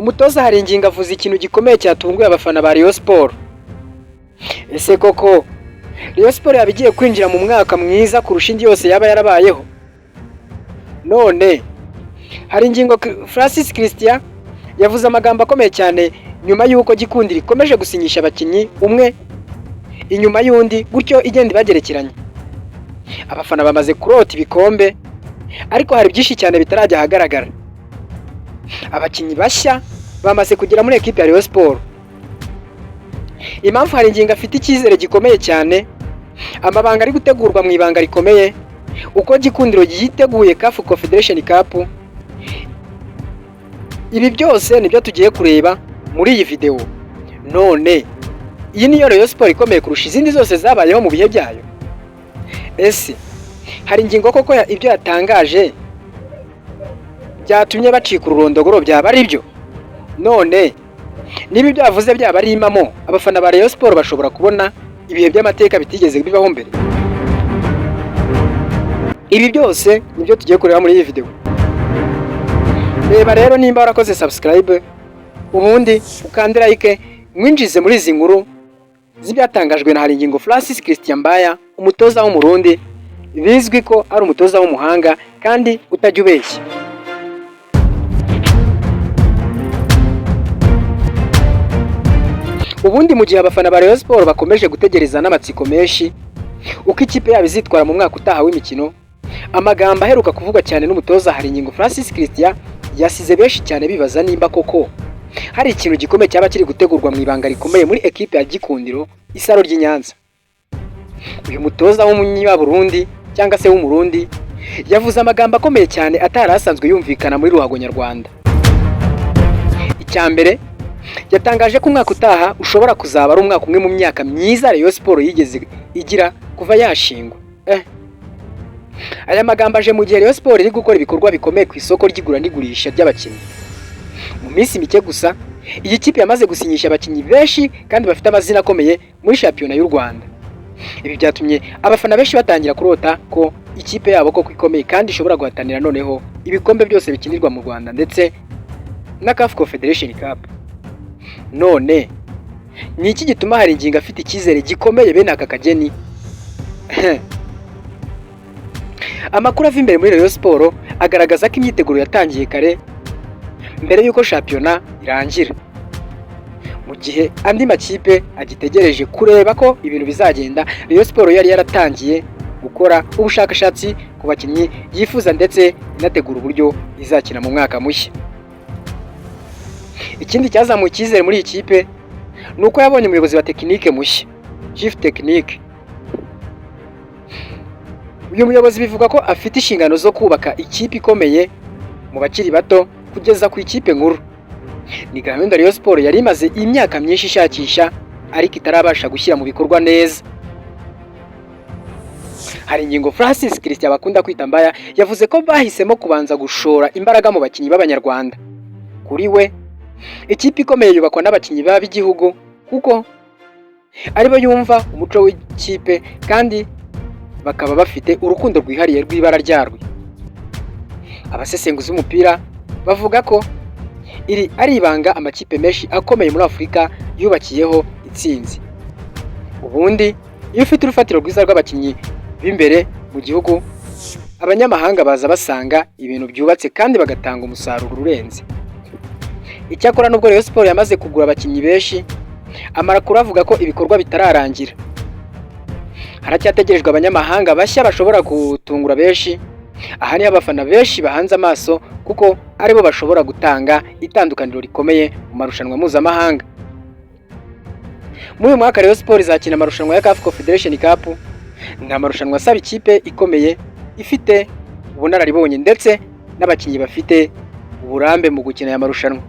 Umutoza Haringingo avuze ikintu gikomeye cyatunguye abafana ba Rayon Sports. Ese koko Rayon Sports yaba igiye kwinjira mu mwaka mwiza kurusha indi yose yaba yarabayeho? None Haringingo Francis Christian yavuze amagambo akomeye cyane nyuma y'uko Gikundiro ikomeje gusinyisha abakinnyi umwe inyuma y'undi, gutyo igenda ibagerekeranya. Abafana bamaze kurota ibikombe, ariko hari byinshi cyane bitarajya ahagaragara. Abakinnyi bashya bamaze kugera muri ekipi ya Rayon Sports. Impamvu Haringingo afite icyizere gikomeye cyane, amabanga ari gutegurwa mu ibanga rikomeye, uko Gikundiro yiteguye CAF Confederation Cup. Ibi byose nibyo tugiye kureba muri iyi video. None iyi niyo Rayon Sports ikomeye kurusha izindi zose zabayeho mu bihe byayo? Ese Haringingo koko ibyo yatangaje byatumye bacika ururondogoro byaba ari byo? None niba ibyo yavuze byaba ari impamo, abafana ba Rayon Sports bashobora kubona ibihe by'amateka bitigeze bibaho mbere? Ibi byose nibyo tugiye kureba muri iyi video. Reba rero nimba warakoze subscribe, ubundi ukande like, mwinjize muri izi nkuru z'ibyatangajwe na Haringingo Francis Christian Mbaya, umutoza w'Umurundi bizwi ko ari umutoza w'umuhanga kandi utajya ubeshya. Ubundi mu gihe abafana ba Rayon Sports bakomeje gutegereza n'amatsiko menshi uko ikipe yabo izitwara mu mwaka utaha w'imikino, amagambo aheruka kuvugwa cyane n'umutoza Haringingo Francis Christian yasize benshi cyane bibaza nimba koko hari ikintu gikomeye cyaba kiri gutegurwa mu ibanga rikomeye muri ekipe ya Gikundiro, Isaro ry'i Nyanza. Uyu mutoza w'Umunyaburundi cyangwa se w'Umurundi yavuze amagambo akomeye cyane atari asanzwe yumvikana muri ruhago nyarwanda. Icya mbere, yatangaje ko umwaka utaha ushobora kuzaba ari umwaka umwe mu myaka myiza Rayon Sports yigeze igira kuva yashingwa. Aya magambo aje mu gihe Rayon Sports iri gukora ibikorwa bikomeye ku isoko ry'igura n'igurisha ry'abakinnyi. Mu minsi mike gusa, iyi kipe yamaze gusinyisha abakinnyi benshi kandi bafite amazina akomeye muri shampiyona y'u Rwanda. Ibi byatumye abafana benshi batangira kurota ko ikipe yabo koko ikomeye kandi ishobora guhatanira noneho ibikombe byose bikinirwa mu Rwanda ndetse na CAF Confederation Cup. None ni iki gituma Haringingo afite icyizere gikomeye bene aka kageni? Amakuru ava imbere muri Rayon Sports agaragaza ko imyiteguro yatangiye kare mbere y'uko shampiyona irangira, mu gihe andi makipe agitegereje kureba ko ibintu bizagenda. Rayon Sports yari yaratangiye gukora ubushakashatsi ku bakinnyi yifuza ndetse inategura uburyo izakina mu mwaka mushya. Ikindi cyazamuye icyizere muri iyi kipe ni uko yabonye umuyobozi wa tekinike mushya, chief technique. Uyu muyobozi bivuga ko afite inshingano zo kubaka ikipe ikomeye mu bakiri bato kugeza ku ikipe nkuru. Ni gahunda Rayon Sports yari imaze imyaka myinshi ishakisha ariko itarabasha gushyira mu bikorwa neza. Haringingo Francis Christian bakunda kwita Mbaya yavuze ko bahisemo kubanza gushora imbaraga mu bakinnyi b'Abanyarwanda. Kuri we, ikipe ikomeye yubakwa n'abakinnyi b'igihugu kuko aribo yumva umuco w'ikipe kandi bakaba bafite urukundo rwihariye rw'ibara ryarwo. Abasesenguzi b'umupira bavuga ko iri ari ibanga amakipe menshi akomeye muri Afurika yubakiyeho intsinzi. Ubundi iyo ufite urufatiro rwiza rw'abakinnyi b'imbere mu gihugu, abanyamahanga baza basanga ibintu byubatse kandi bagatanga umusaruro urenze. Icyakora nubwo Rayon Sports yamaze kugura abakinnyi benshi, amakuru avuga ko ibikorwa bitararangira. Haracyategerejwe abanyamahanga bashya bashobora gutungura benshi. Aha niho abafana benshi bahanze amaso kuko aribo bashobora gutanga itandukaniro rikomeye mu marushanwa mpuzamahanga. Muri uyu mwaka Rayon Sports izakina amarushanwa ya CAF Confederation Cup. Ni amarushanwa asaba ikipe ikomeye ifite ubunararibonye ndetse n'abakinnyi bafite uburambe mu gukina aya marushanwa.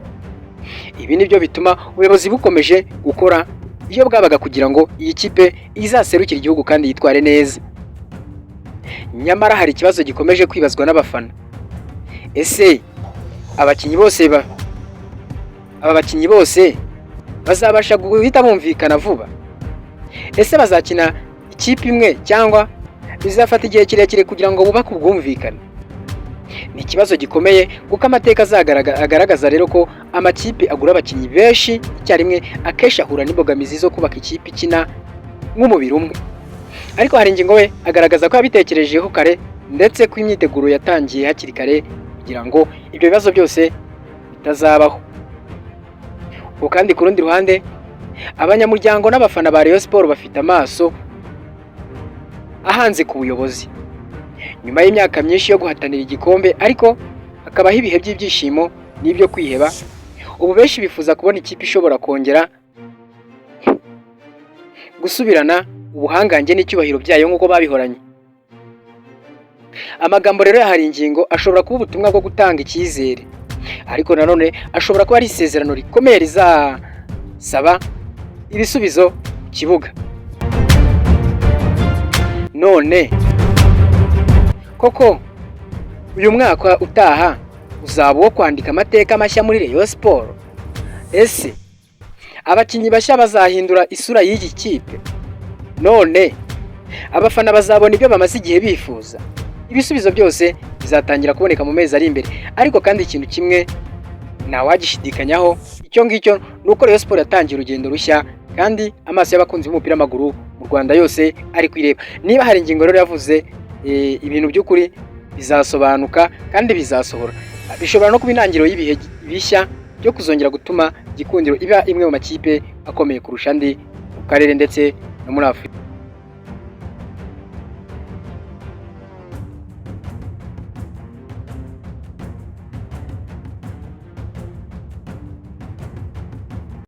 Ibi nibyo bituma ubuyobozi bukomeje gukora iyo bwabaga kugira ngo iyi kipe izaserukire igihugu kandi yitware neza. Nyamara hari ikibazo gikomeje kwibazwa n'abafana: ese abakinnyi bose ba aba bakinnyi bose bazabasha guhita bumvikana vuba? Ese bazakina ikipe imwe cyangwa bizafata igihe kirekire kugira ngo bubake ubwumvikane? Ni ikibazo gikomeye, kuko amateka agaragaza rero ko amakipe agura abakinnyi benshi icyarimwe akenshi ahura n'imbogamizi zo kubaka ikipe ikina nk'umubiri umwe. Ariko Haringingo we agaragaza ko yabitekerejeho kare, ndetse ko imyiteguro yatangiye hakiri kare kugira ngo ibyo bibazo byose bitazabaho. Ubwo kandi, ku rundi ruhande, abanyamuryango n'abafana ba Rayon Sport bafite amaso ahanze ku buyobozi. Nyuma y'imyaka myinshi yo guhatanira igikombe, ariko hakabaho ibihe by'ibyishimo n'ibyo kwiheba, ubu benshi bifuza kubona ikipe ishobora kongera gusubirana ubuhangange n'icyubahiro byayo nk'uko babihoranye. Amagambo rero ya Haringingo ashobora kuba ubutumwa bwo gutanga icyizere, ariko nanone ashobora kuba ari isezerano rikomeye rizasaba ibisubizo ku kibuga. None koko uyu mwaka utaha uzaba uwo kwandika amateka mashya muri Rayon Sport? Ese abakinnyi bashya bazahindura isura y'iyi kipe? None abafana bazabona ibyo bamaze igihe bifuza? Ibisubizo byose bizatangira kuboneka mu mezi ari imbere. Ariko kandi ikintu kimwe ntawagishidikanyaho, icyo ngicyo ni uko Rayon Sport yatangiye urugendo rushya, kandi amaso y'abakunzi b'umupira w'amaguru mu Rwanda yose ari kwireba. Niba Haringingo rero yavuze ibintu by'ukuri, bizasobanuka kandi bizasohora. Bishobora no kuba intangiriro y'ibihe bishya byo kuzongera gutuma Gikundiro iba imwe mu makipe akomeye kurusha andi mu karere ndetse no muri Afurika.